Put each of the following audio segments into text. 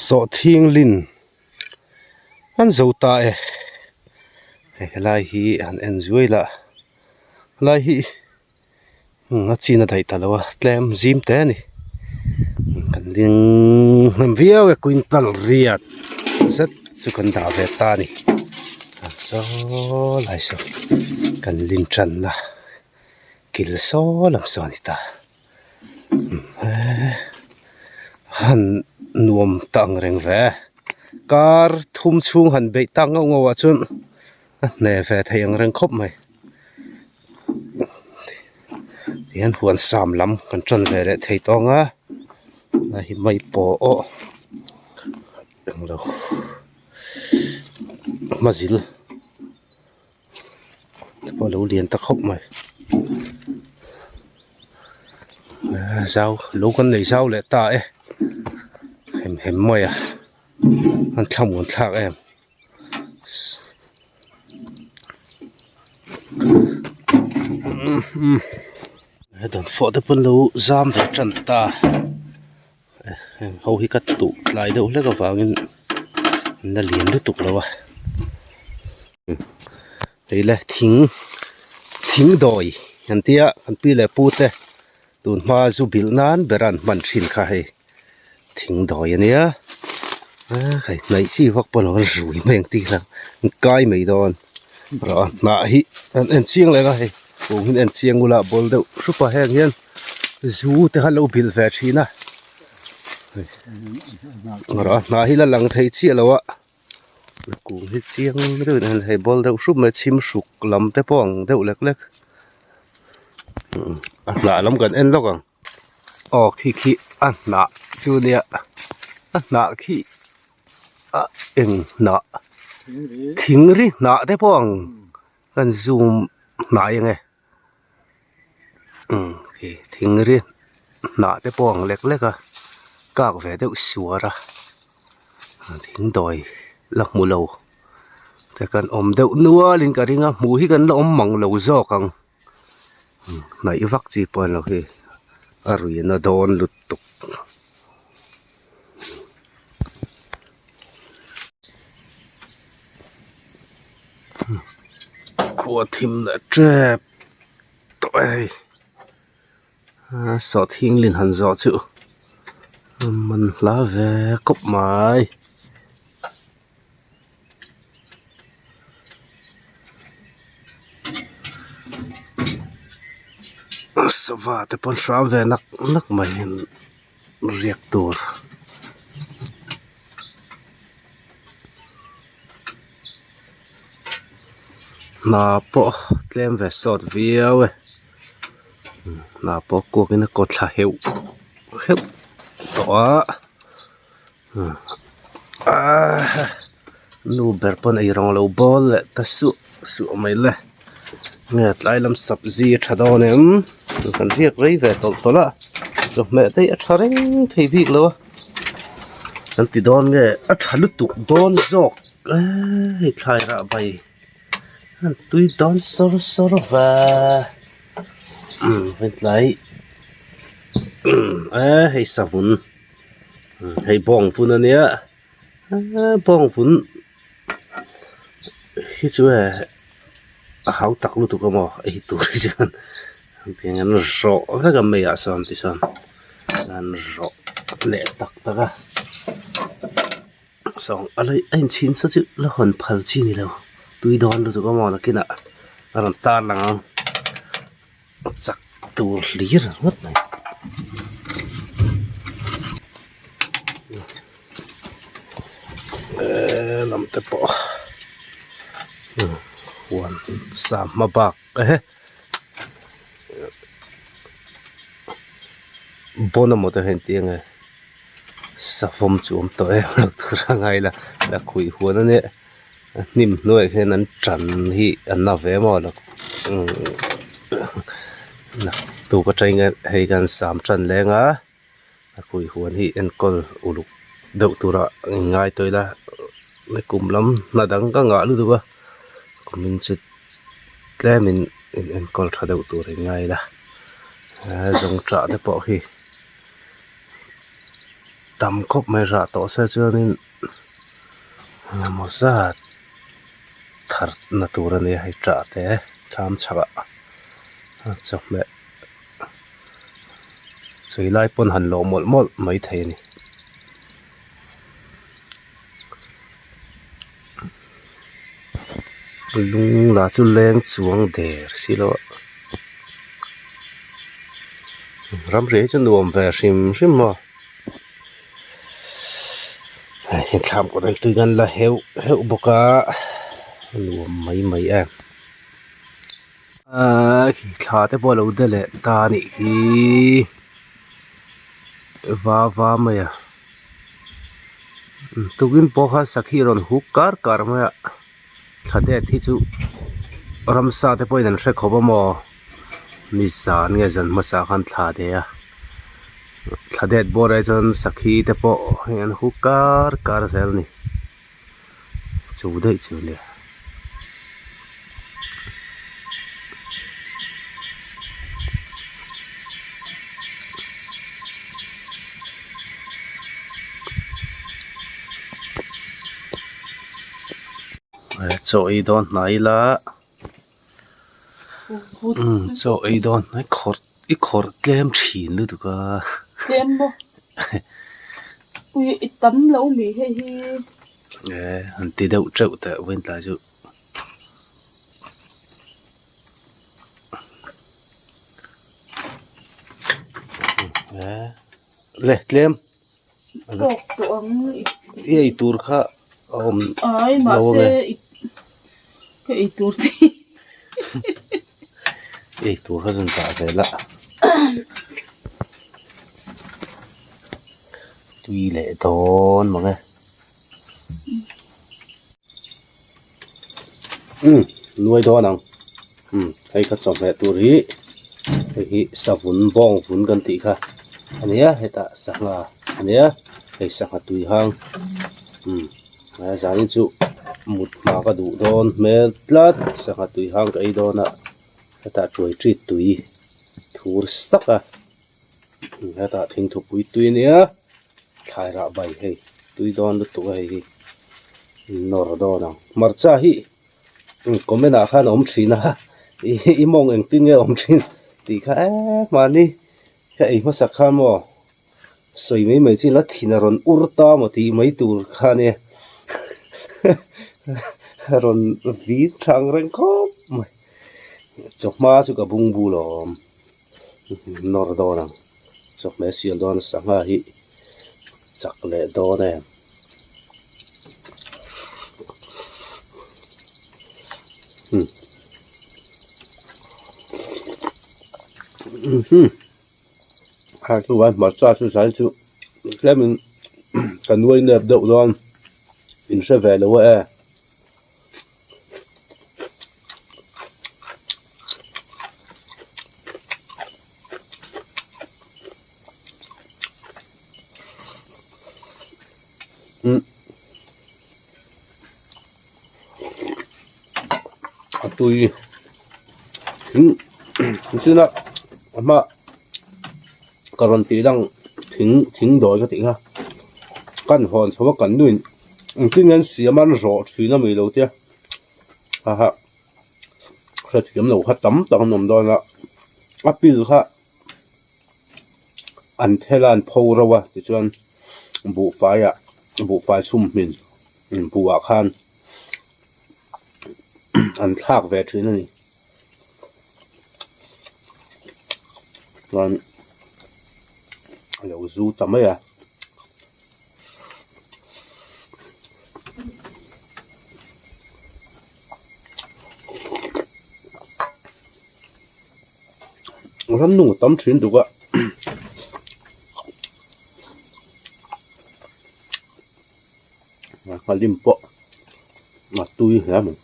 Sawhthing lin an zo ta e hei helai hi han en zuai lah helai hi a chin a daih ta lo a tlem zim te a ni kan ding hnem viau e quintal riat zet chu kan dah ve ta a ni saw lai saw kan lin tanna kil saw lam saw a ni ta. Han nuam ta ang reng ve kar thum chhung han beih tak ngauh ngauh ah chuan a hne ve thei ang reng khawp mai tihian huan sam lam kan tan ve leh thei tawng a a hi mai pawh aw englo hmazil. Te pawh a lo lian ta khawp mai zau lo kan nei zau leh ta e hem hem mai a an thlamuan thlak em he dawnfawh te pawh an lo zam ve tan ta heng ho hi ka tuh tlai deuh hlek avangin an la lian lutuk lo a hei le thing thing dawi an tia kan pi leh pu te tun hma zu bilh nan ber an hman thin kha hei thing dawi a nia hei hnaih chi vak pawh a lo rui mai ang tih kha an kai mai dawn rawh a hnah hi an en chiang leh a hei kung hi an en chiang ula bawl deuh hrup a heng hian zu te kha an lo bilh ve thin a rawh a hnah hi la lang thei chiah lo a kung hi chiang deuh in hei bawl deuh hrup mai chhim hruk lam te pawh ang deuh lek lek a hnah lam kan en lawk ang aw khi khi a hnah chu nia a hnah khi a eng hnah thing ri hnah te pawh ang kan zoom hnai ang e. Umm khi thing ri hnah te pawh ang lek lek a kak ve deuh suar a thing dawi la hmu lo te kan awm deuh nual in ka ring a hmuh hi kan la awm mang lo zawk ang hnaih vak chi pawh a ni lo hi a ruihna dawn lutuk. Khua thim leh tep tawh e hei sawhthing lin han zawh chu a man hla ve kawp mai. Sava te pawn hram ve nak nak mai riak tur. Hna pawh tlem ve sawt viau e hna pawh kuak in a kaw thla heuh heuh tawh a aaa nu ber pawn eirawng lo bawl leh ta suah suah mai le nge tlai lam sabzi a tha dawn em kan riak rei ve tawlh tawlh a chawhmeh te hi a tha reng thei bik lo a kan ti dawn nge a tha lutuk dawn zawk hei thlai rah bai a tui dawn sawr sawr va hetlai hei savun hei bawng vun a nia bawng vun hi chu e a hau tak lutuk a maw ei tur hi chuan tiang an rawh vek a mei ah sawn tichuan an rawh leh tak tak a sawng a inchhin sa chu la hawn phal chi ni lo tui dawn lutuk a maw nakinah a rawn tar lang ang. Chak tur hlir ringawt mai. Eee lam te pawh huan sa hma bak ehe bon emaw te hian tih ange savawm chu awm tawh em lo tur a ngai la la khuih huan ania a hnim hnuaiah hian an tan hi a na ve maw lo naktuk atangin hei kan sam tan leng a a khuih huan hi enkawl uluk deuh tura ngai tawh ila kum lam hna dang ka ngah lutuk a kumin chu tlemin in enkawl tha deuh tur in ngai ila zawngṭah te pawh hi. tam khawp mai rah tawh se chuanin engemaw zat thar na tur a nia hei tah te thlam chhakah chawhmeh chhui lai pawn han lawh mawlh mawlh mai thei a ni. Lung lah chu leng chuang der si lo a ramri hi chu nuam ve hrim hrim maw hei thlam kawt ang tui kan la heuh heuh bawk a nuam mai mai em aaa thla te pawh a lo de leh ta a nih hi va va mai a. Tukin pawh khan sakhi a rawn huk kar kar mai a thla det hi chu ramsa te pawhin an hre khawp a maw ni zan nge zan hmasa khan thla de a thla det bawr ah chuan sakhi te pawh hei an huk kar kar zel a ni chu daih chu a nia. Chaw ei dawn hnai ila umm chaw ei dawn hnai khawrh i khawrh tlem thin lutuk a. Tlem maw ui i tam lo mi hei hi. E han ti deuh teuh teh vawiin tlai chu. Le tlem Tawk tawh ang i ei tur kha a awm ai lo mahse ange i ka ei tur te i ei tur kha zun tah ve la tui leh dawn mang e umm nuai dawn ang. Umm hei ka chawhmeh tur hi hei hi savun bawng vun kan tih kha a nia hetah sangha a nia hei sangha tui hang umm a zanin chu mut hma ka duh dawn hmel tlat sangha tui hang ka ei dawn a hetah tuai tit tui thur sak a hetah thingthupui tui a nia thlai rah bai hei tui dawn lutuk a hei hi nawr dawn ang hmarcha hi. Comment ah khan a awm thin a i mawng engtin nge a awm thin tih kha eee mahni ka ei hmasak khan maw sawi mai mai chin a thin a rawn ur ta maw tih mai tur kha ania a rawn vin tha ang reng khawp mai chawhma chu ka bungbu lo awm nawr dawn ang chawhmeh a sial dawn sangha hi chak leh dawn em. Kha chu vai hmarcha chu zai chu tlemin ka nuai nep deuh dawn in hre ve lo e. A tui thing chuna a hma ka rawn tih lang thing thing dawi ka tih kha kan hawn chho a kan nuin engtin nge an siam a an zawh thin a mi lo tia haha hrethiam lo kha tam tak an awm dawn a a pil kha. An thel a an pho reuh a tichuan buhfai ah buhfai chhum hmin buh ah khan an thlak ve thin a ni chuan a lo zu ta mai a. Ramnung a tam thin duk a nghalim pawh a tui hle mai.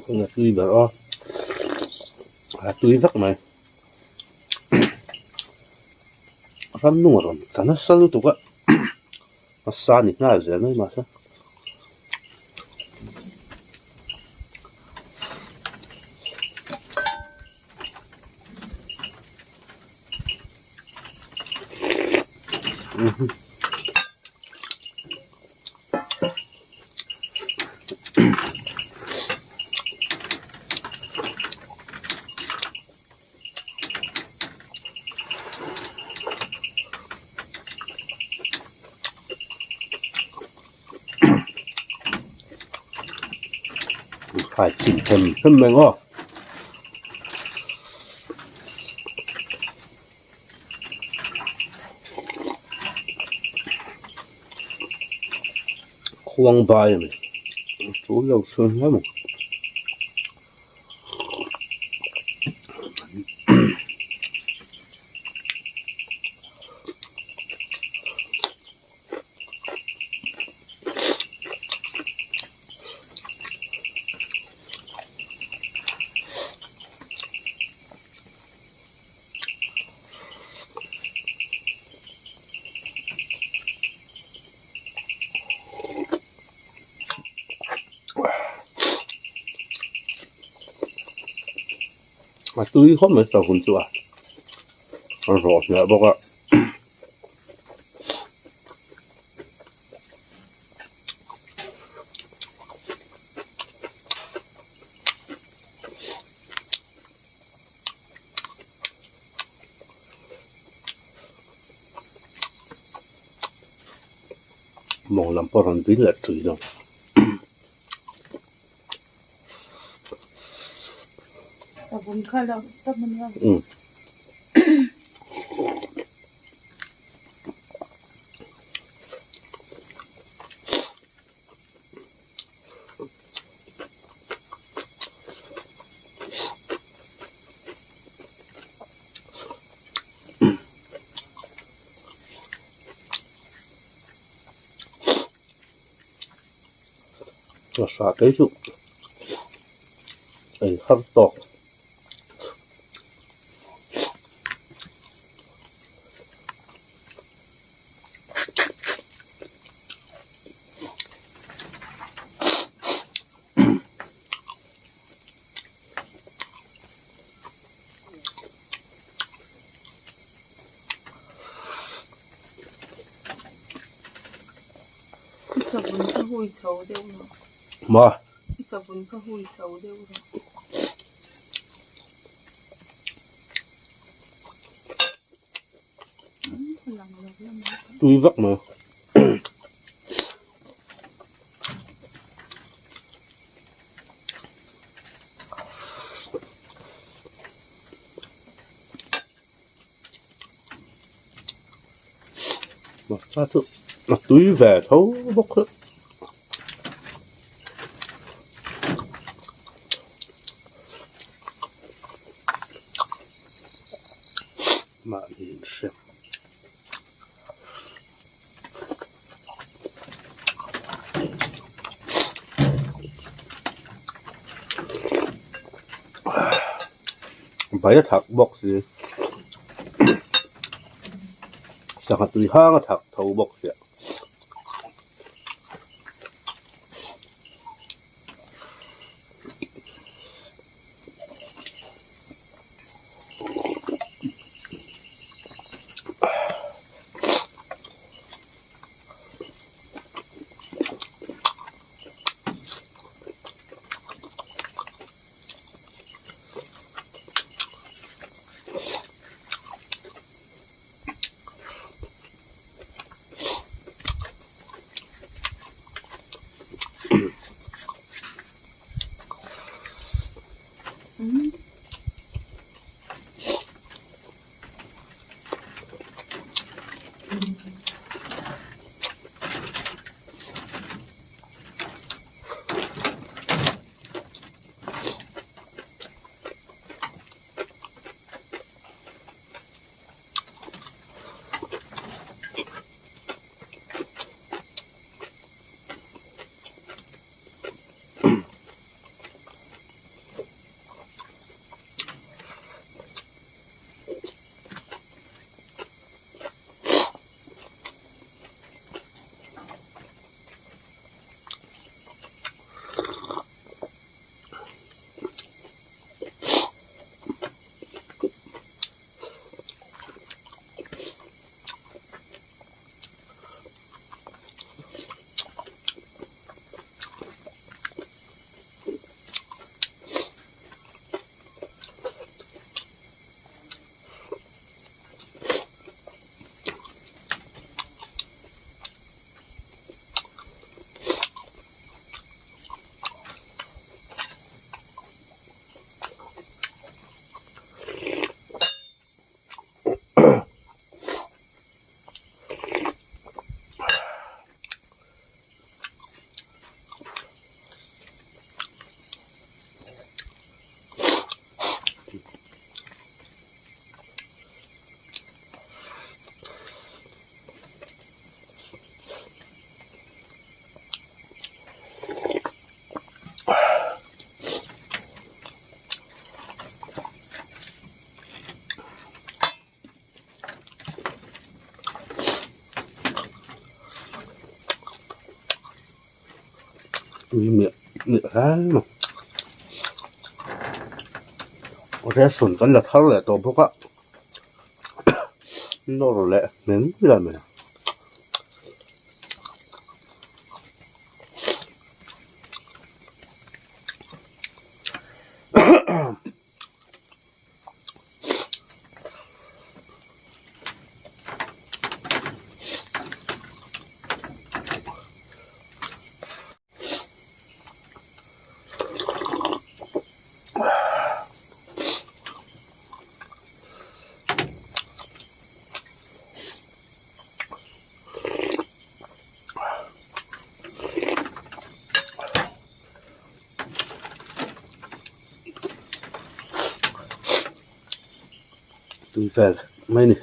A tui ber aw a tui vek mai ramnung a rawn tla nasa lutuk a a sa ni nghal zel mai mahse. Khai chim them them mai ngaw. Khuang bai a ni tul lo chhun hle mai. A tui khawp mai savun chu a a rawh hmel bawk a. Mawng lam pawh a rawn bin leh tui lo. Savun kha lo tak a nia. Umm. Hla te chu ei har tawk. I savun kha hui chho deuh rawh. Ma. I savun kha hui chho deuh rawh. Tui vak mai. Hmarcha chu a tui ve tho bawk a. Mahni inhrem. Bai a thak bawk si sangha tui hang a thak tho bawk sia. Tui miah miah hle mai. Ration kan la thar leh tawh bawk a nawr leh hmel mai mai. Tui vel mai a ni.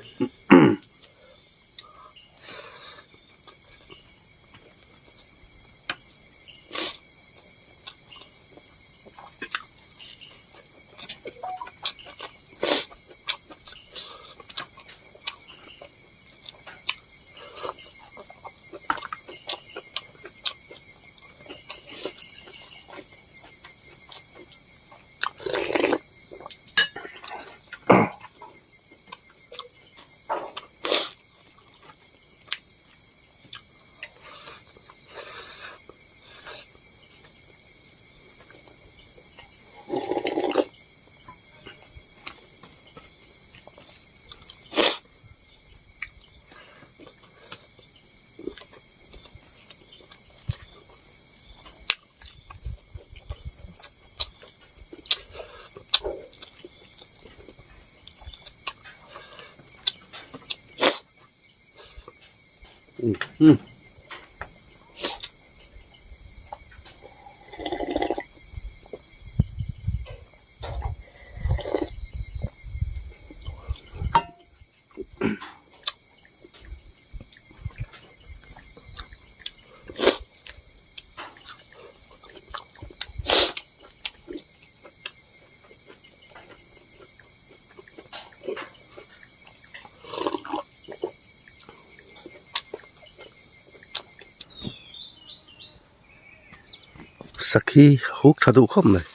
Sakhi huk tha duh khawp mai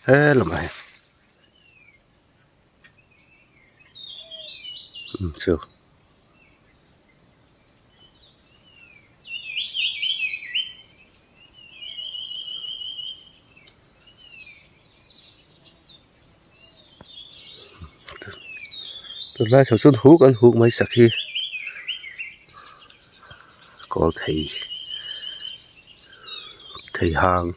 he lamah hian. Chu. Tunlai chho chuan huk an huk mai sak hi kawl thei thei hang.